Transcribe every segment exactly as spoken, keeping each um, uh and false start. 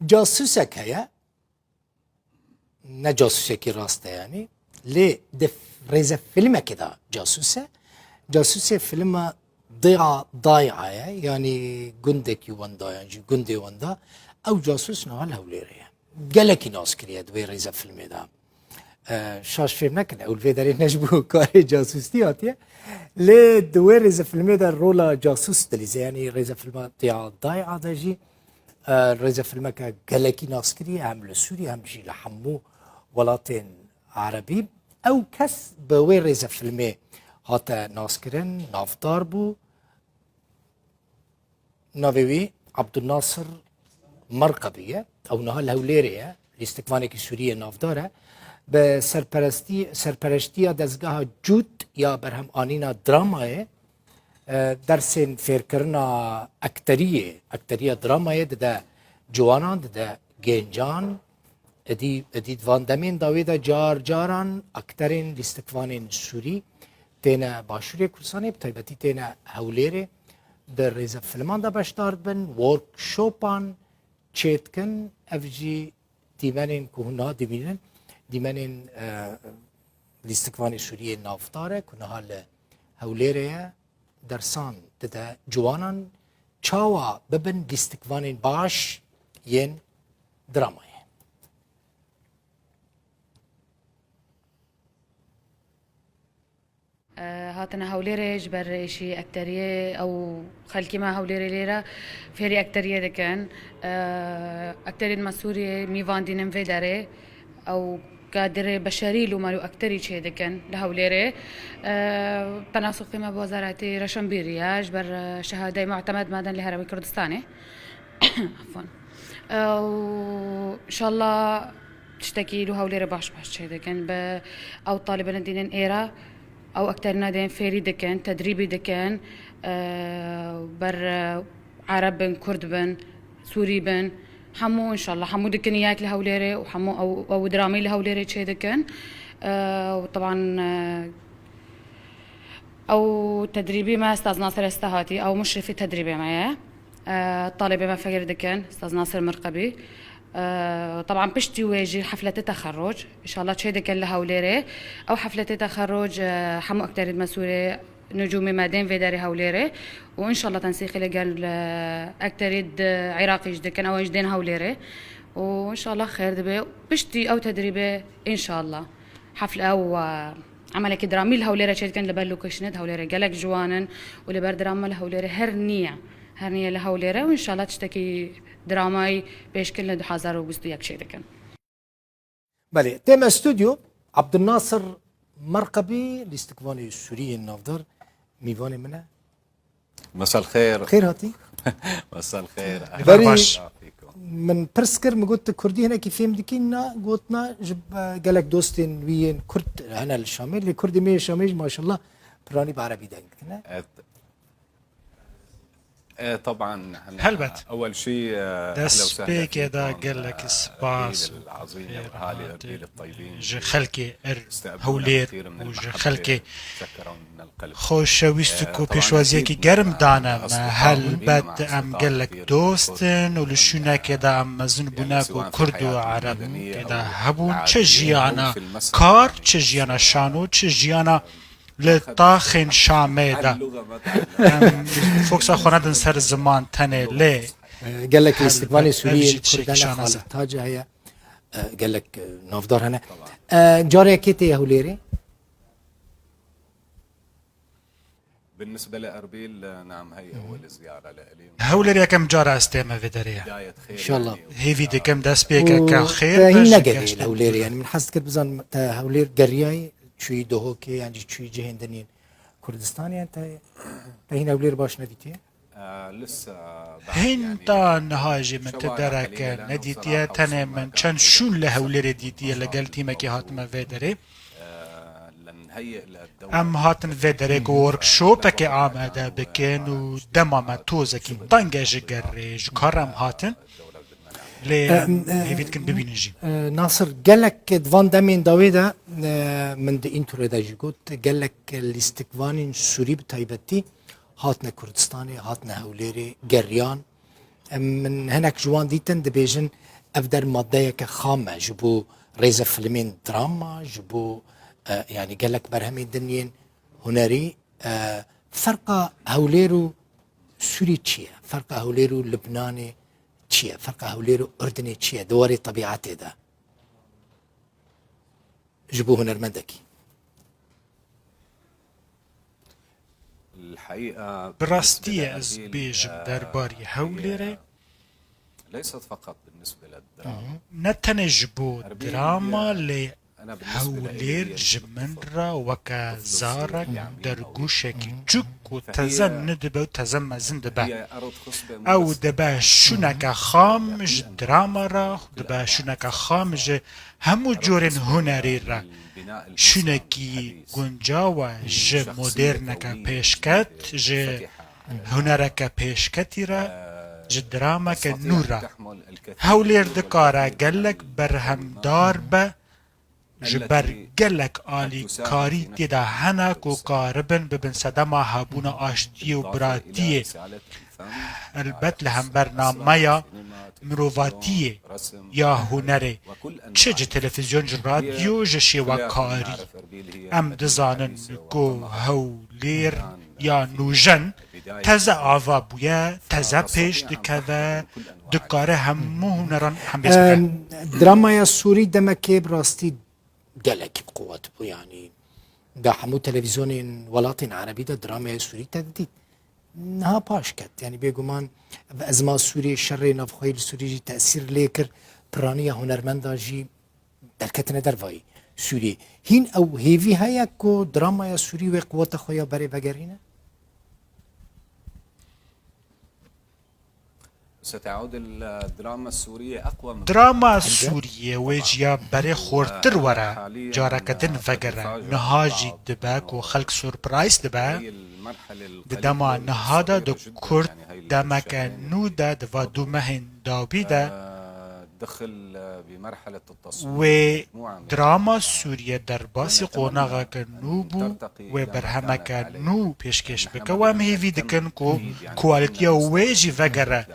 Casûsek heye, ne casûsekî rast e yanî, lê di rêzefîlmekê de casûs e. Casûsê fîlma Dêya Day'a ye, yanî gundekî wenda yan jî gundê wenda. Ew casûs niha li Hewlêrê ye. Gelekî nas kiriye di wê rêzefîlmê de. E, şaş fêm nekin, ew li vê derê ne ji bo karê casûstî hatiye. Lê di wê rêzefîlmê de rola casûs dilîze, yanî rêzefîlma Dêya Day'a de jî, e, rêzefîlmeke gelekî naskirî ye, hem li Sûriyê hem jî li hemû welatên erebî. Ew kes bi wê rêzefîlmê hate naskirin, navdar bû. Navê wî Abdulnasir Merqebî ye. Ew niha li Hewlêrê ye. Lîstikvanekî Sûrî ye, navdar e. Bi serperestî-, serpereştiya dezgeha CUT ya berhemanîna dramayê, e, dersên fêrkirina ekteriyê, ekteriya dramayê dide ciwanan, dide gêncan. Êdî, êdî di van demên dawî de car caran ekterên lîstikvanên Sûrî têne Başûrê Kurdistanê, bi taybetî têne Hewlêrê, di rêzefîlman de beşdar dibin, workshopan çêdikin. Ev jî dîmenên ku hûn niha dibînin, dîmenên, e, lîstikvanê Sûriyê navdar e ku niha li Hewlêrê ye, dersan dide ciwanan çawa bibin lîstikvanên baş yên dramayê. E, hatine Hewlêrê ji ber êşî ekteriyê, ew xelkî me Hewlêrê lêre fêrî ekteriyê dikin. E, ekterên me Sûriyê mîvan dînin vê derê. Ew kadirê beşerî lûmer û ekterî çêdikin li Hewlêrê. E, penasûxê me bi Wezaretê Reşanbîrî ye, ji ber, e, şehadeyê mutemed me din li Herêmê Kurdistanê. Afwan. E, û inşallah tiştekî li Hewlêrê baş baş çêdikin. Bi ew talibên dînin êra, ew ekterîna dên fêrî dikin, tedrîbî dikin, e, ber, e, Ereb bin, Kurd bin, Sûrî bin, hemû inşallah, hemû dikin yek li Hewlêrê û hemû ew, ew dramî li Hewlêrê çêdikin. E, û teban, e, ew tedrîbî me Staz Nasir Estehatî, ew muşrifî tedrîbê me ye. E, talibê me fêr dikin, Staz Nasir Mirqebî. E, teban piştî wê jî hefletê texerruc, inşallah çêdikin li Hewlêrê. Ew hefletê texerruc, e, hemû ekterên me Sûrê, nûcûmê me dên vê derê Hewlêrê. Û inşallah tensîqê li gel, e, ekterê di Iraqê jî dikin, ew jî dên Hewlêrê. Û inşallah xêr dibe. Piştî ew tedrîbê inşallah. Hefle ew, e, emelekî dramî li Hewlêrê çêdikin, li ber locationê di Hewlêrê gelek ciwan in û li ber drama li Hewlêrê her niye. Her niye li Hewlêrê û inşallah tiştekî dramayî pêşkin li du hazar û bîst û yek çêdikin. Belê, tê me stûdyo, Abdulnasir Merqebî, lîstikvanê Sûrî yên navdar, mîvanê min e. Mesel xêr. Xêr hatî. Mesel xêr. Berî baş. Min pirs kir, min got, "Tu kurdî hinekî fêm dikî?" Na, got, "Na, ji, e, gelek dostên wî yên kurd hene li Şamê, lê kurdê me yê Şamê jî maşallah piranî bi erebî deng dikine." Evet. E, teban, hena, Helbet. Ewel şî, e, Destpêkê de gelek spas û xêr hatî ji xelkê Er-, Hewlêr û ji xelkê Xoşewîst ku pêşwaziyekî germ dane me, helbet em gelek dost in û li şûnekê de em mezin bûne ku Kurd û Ereb tê de hebûn. Çi jiyana kar, çi jiyana şano, çi jiyana li taxên Şamê de. Em foksa xwe nedin ser ziman tenê lê. Gelek lîstikvanê Sûriyê li Kurd hene, Xalid Tace heye. E, gelek, e, navdar hene. E, careke tê Hewlêrê? بالنسبة لأربيل، نعم، هي أول زيارة لإلي. Hewlêr yekem cara ez tême vê derê ye. İnşallah. Hêvî dikim destpêkeke xêr be. Hîn negeriyê li Hewlêrê, yani min hez dikir bizanim te Hewlêr geriyayî, çûyî Duhokê, yan jî çûyî cihên din yên Kurdistanê, yan te, te hîn Hewlêr baş nedîtiye? Hîn ta niha jî min ti dereke nedîtiye, tenê min çend şûn li Hewlêrê dîtiye, li gel tîmekê hatime vê derê. Em hatin vê derê ku workshopekê amade bikin û dema me tozekî teng e ji gerê, ji kar em hatin. Lê em hêvî dikin bibînin jî. E, Nasir, gelek di van demên dawê de, e, min di întroyê de jî got, gelek lîstikvanên Sûrî bi taybetî hatine Kurdistanê, hatine Hewlêrê, geriyan. Em, min hinek ji wan dîtin dibêjin, ev der maddeyeke xam e ji bo rêzefilmên drama, ji bo, e, yanî gelek berhemên din yên hunerî. E, ferqa Hewlêr û Sûrî çi ye? Ferqa Hewlêr û Libnanê çi ye? Ferqa Hewlêr û Urdinê çi ye di warê tebîetê de? Ji bo hunermendekî. Bi rastî ez bêjim derbarî Hewlêrê, ne tenê ji bo drama, lê Hewlêr ji min re weke zarek dergûşekî çûk û teze nû dibe û teze mezin dibe. Ew dibe şûneke xam ji drama re, dibe şûneke xam ji hemû corên hunerî re. Şûnekî guncaw e ji moderneke pêşket, ji hunereke pêşketî re, ji drameke nû re. Hewlêr dikare gelek berhemdar be, ji ber gelek alîkarî tê de hene ku karibin bibin sedema hebûna aştiyê û biratiyê. Helbet li hember nameya mirovatiyê ya hunerê, çi ji televîzyon, ji radyo, ji şêwekarî. Em dizanin ku Hewlêr ya nûjen teze ava bûye, teze pêş dikeve, dikare hemû huneran hembêz bike. Em, dramaya Sûrî demekê bi rastî gelekî bi quwet bû, yanî da hemû televîzyonên welatên erebî de dramaya Sûrî te didît. Niha paş ket, yanî bêguman ev ezma Sûriyê, şerê navxweyî li Sûriyê jî tesîr lê kir, piraniya hunermenda jî derketine dervayî Sûriyê. Hîn ew hêvî heye ku dramaya Sûrî wê quweta xwe ya berê vegerîne? Drama Sûriyê wê ji ya berê xurtir were, careke din vegere. Niha jî dibe ku xelk surprise dibe. Di dema niha de di Kurd demeke nû de, di va du mehên dawî de, wê drama Sûriye derbasî qonaxeke nû bû, wê berhemeke nû pêşkêş bike. Û em hêvî dikin ku kualîtiya wê jî vegere.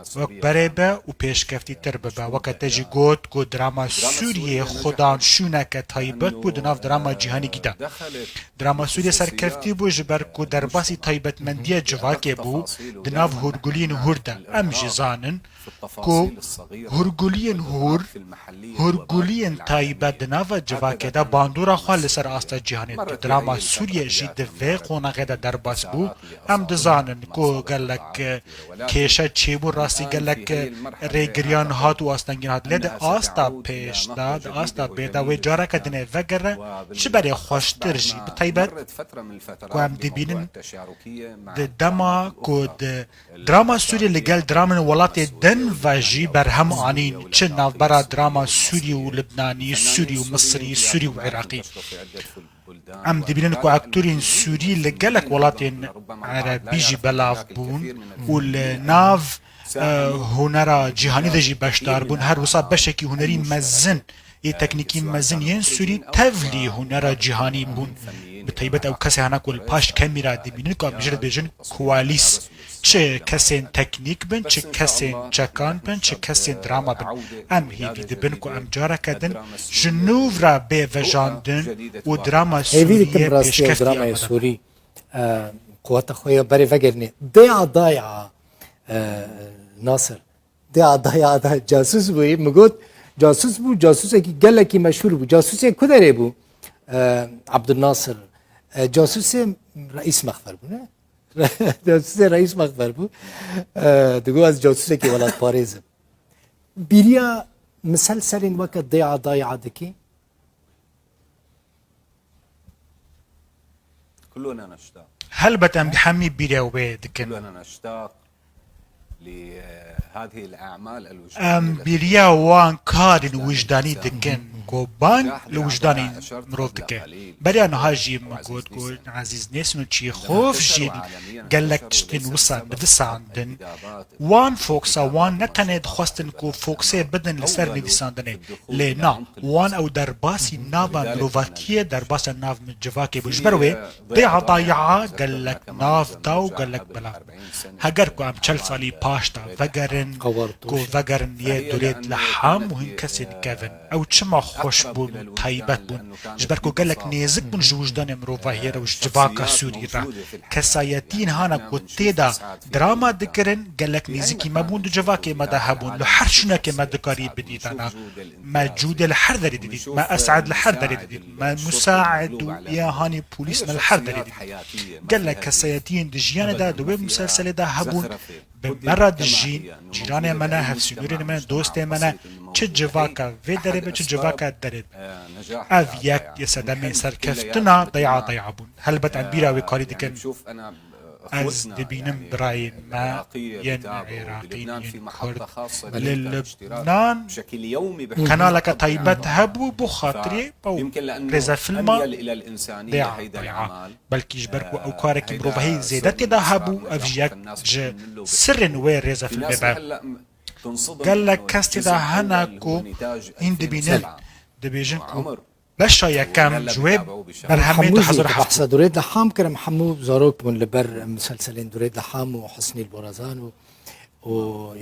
Wek berê be û pêşkeftîtir bibe. Weke te jî got ku drama Sûriyê xudan şûneke taybet bû di nav drama cîhanîkî de. Drama Sûriyê serkeftî bû ji ber ku derbasî taybetmendiya civakê bû di nav hûrguliyên hûr de. Em jî zanin ku hûrguliyên hûr, hûrguliyên taybet di nava civakê de bandora xwe li ser asta cîhanê dike. Drama Sûriyê jî di vê qonaxê de derbas bû. Em dizanin ku gelek kêşe çêbû, rastî gelek rêgiriyan hat û astengîn hat. Lê di asta pêş de, di asta bê de wê careke dinê vegere, ji berê xweştir jî, bi taybet ku em dibînin di dema ku di drama Sûrî li gel dramên welatê din ve jî berhem anîn, çi navbera drama Sûrî û Libnanî, Sûrî û Misrî, Sûrî û Iraqî. Em dibînin ku aktorên Sûrî li gelek welatên Erebî jî belav bûn û li nav, e, hunera cîhanî de jî beşdar bûn. Her wisa beşekî hunerî mezin, yê teknîkî mezin yên Sûrî tevlî hunera cîhanî bûn. Bi taybet ew kesê hene ku li paş kemîra dibînin ku em jê re dibêjin kualîs. Çi kesên teknîk bin, çi kesên çekan bin, çi kesên drama bin. Em hêvî dibin ku em careke din ji nû re bê vejandin û drama Hêvî dikim Sûriyê rastî ew pêşkeftiya dramaya me de. Sûrî, e, quweta xwe ya berê vegerîne. Dêya daya, e, Nasir. Dêya daya da casus bûyî. Min got, casus bû, casusekî gelekî meşhûr bû. Casusê ku derê bû? E, Abdulnasir. E, casusê Reîs Mexfer bû, ne? Casusê Reîs Mexfer bû. E, digot, ez casusekî welatparêz im. Bîriya miselselên weke Dêya Daya dikî? Helbet em hemî bîrê wê dikin. Em bîriya wan karên wijdanî dikin. Ku bang li wijdanê mirov dike. Beriya niha jî min got ku Ezîz Nêsin û Çîxof jî gelek tiştên wisa nivisandin. Wan foksa wan ne tenê dixwestin ku foksê bidin li ser nivîsandinê, lê na, wan ew derbasî nava mirovatiyê, derbasa nav civakê bû. Ji ber wê dêya dayi'a gelek nav da û gelek belav bû. Heger ku em çel salî paş de vegerin, ku vegerin yê durêt li hem û hin kesên kevin, ew çima xweş bûn û taybet bûn? Ji ber ku gelek nêzik bûn ji wijdanê mirovahiyê re û ji civaka Sûrî re. Kesayetiyên hana ku tê de drama dikirin, gelek nêzikî me bûn, di civakê me de hebûn. Li her şûnekê me dikarî bidîtana. Me Cûdê li her derê didît, me Es'ed li her derê didît, me Musaid û ya hanî polîs me li her derê didît. Gelek kesayetiyên di jiyanê de, di wê muselselê de hebûn, bi me re dijîn, cîranê me ne, hevsînorên me ne, dostê me ne, çi civaka vê derê be, çi civaka derê be. Ev yek yê sedemên serkeftina day'a day'a bûn. Helbet em bîra wê karî dikin. Ez dibînim birayên me yên Iraqî, yên Kurd li Libnan kanaleke taybet hebû bo xatirê ew rêzefilma day'a day'a. Belkî ji ber ku ew karekî mirovahî zêde tê de hebû, ev jî yek ji sirrên wê rêzefilmê be. Gelek kes tê de hene ku hîn dibînin, dibêjin ku beşa yekem ji wê berhemê Hemû jî dihezir û heft. Behsa Durêd li Ham kirim, hemû zarok bûn li ber miselselên Durêd li Ham û Husnî li Borazan û, û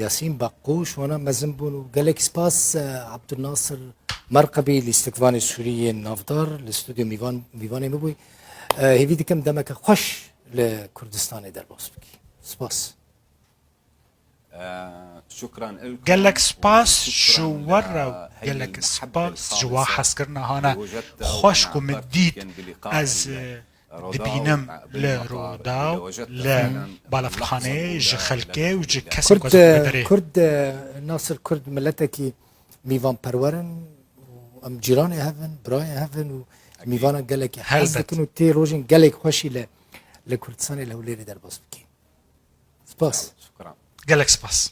Yasîn Beqûş, wana mezin bûn û gelek spas, e, Abdulnasir Merqebî, lîstikvanê Sûrî yên navdar, li stûdyo mîvan, mîvanê min bûy. E, hêvî dikim demeke xweş li Kurdistanê derbas bikî. Spas. Gelek spas ji we re, gelek spas ji we hezkirina hane xweş ku min dît. Ez, e, dibînim li Rûdaw, li balafirxanê, ji xelkê û ji kesên ku Kurd, ez e, derê. Kurd, e, Nasir, Kurd miletekî mîvanperwer in û em cîranê hev in, birayê hev in û mîvana gelekî hez dikin û tê rojên gelek xweşî li, li Kurdistanê, li Hewlêrê derbas bikî. Spas. Gelek spas.